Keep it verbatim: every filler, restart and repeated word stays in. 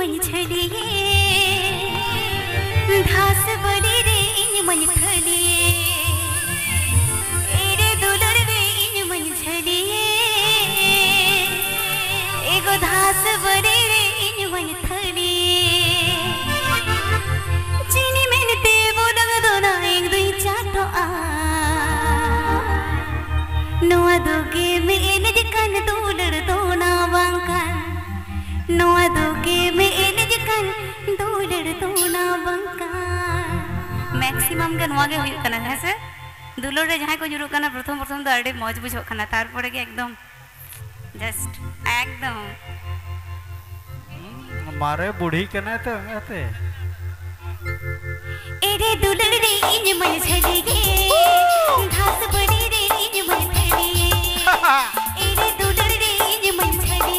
ᱢᱟᱹᱧ ᱡᱷᱟᱹᱞᱤᱭᱮ, ᱫᱷᱟᱥ ᱵᱟᱹᱞᱤ ᱨᱮ ᱤᱧ ᱢᱟᱹᱧ ᱛᱷᱟᱹᱞᱤᱭᱮ, ᱮᱨᱮ ᱫᱩᱞᱟᱹᱲ ᱨᱮ ᱤᱧ ᱢᱟᱹᱧ ᱡᱷᱟᱹᱞᱤᱭᱮ, ᱮᱜᱳ ᱫᱷᱟᱥ ᱵᱟᱹᱞᱤ ᱨᱮ ᱤᱧ ᱢᱟᱹᱧ ᱛᱷᱟᱹᱞᱤᱭᱮ᱾ ᱪᱤᱱᱤ ᱢᱮᱱᱛᱮ ᱵᱚᱞᱚᱝ ᱫᱚ ᱱᱟᱭᱮᱝ ᱫᱩᱧ ᱪᱟᱴᱚᱜᱼᱟ᱾ ᱱᱚᱣᱟ ᱫᱚ ᱜᱮᱢ ᱮᱱᱮᱡ ᱠᱟᱱ ᱫᱩᱞᱟᱹᱲ ᱫᱚ ᱱᱟ ᱵᱟᱝ ᱠᱟᱱ᱾ ᱱᱚᱣᱟ ᱫᱚ ᱜᱮᱢ ᱮᱱᱮᱡ ᱠᱟᱱ ᱫᱩᱞᱟᱹᱲ ᱫᱚ ᱱᱟ ᱵᱟᱝ ᱠᱟᱱ᱾ ᱢᱮᱠᱥᱤᱢᱟᱢ ᱜᱮ ᱱᱚᱣᱟ ᱜᱮ ᱦᱩᱭᱩᱜ ᱠᱟᱱᱟ, ᱦᱮᱸ ᱥᱮ? ᱫᱩᱞᱟᱹᱲ ᱨᱮ ᱡᱟᱦᱟᱸᱭ ᱠᱚ ᱧᱩᱨᱩᱜ ᱠᱟᱱᱟ, ᱯᱨᱚᱛᱷᱚᱢ ᱯᱨᱚᱛᱷᱚᱢ ᱫᱚ ᱟᱹᱰᱤ ᱢᱚᱡᱽ ᱵᱩᱡᱷᱟᱹᱜ ᱠᱟᱱᱟ, ᱛᱟᱨᱯᱚᱨᱮ ᱜᱮ ᱮᱠᱫᱚᱢ just ᱮᱠᱫᱚᱢ᱾ ᱢᱟᱨᱮ ᱵᱩᱲᱦᱤ ᱠᱟᱱᱟᱭ ᱛᱚ ᱮᱸᱜᱟᱛᱮ᱾ ᱮᱨᱮ ᱫᱩᱞᱟᱹᱲ ᱨᱮ ᱤᱧ ᱢᱟᱹᱧ ᱡᱷᱟᱹᱞᱤ ᱜᱮ, ᱜᱷᱟᱥ ᱵᱟᱹᱲᱤ ᱨᱮ ᱤᱧ ᱢᱟᱹᱧ ᱡᱷᱟᱹᱞᱤ ᱜᱮ᱾ ᱮᱨᱮ ᱫᱩᱞᱟᱹᱲ ᱨᱮ ᱤᱧ ᱢᱟᱹᱧ ᱡᱷᱟᱹᱞᱤ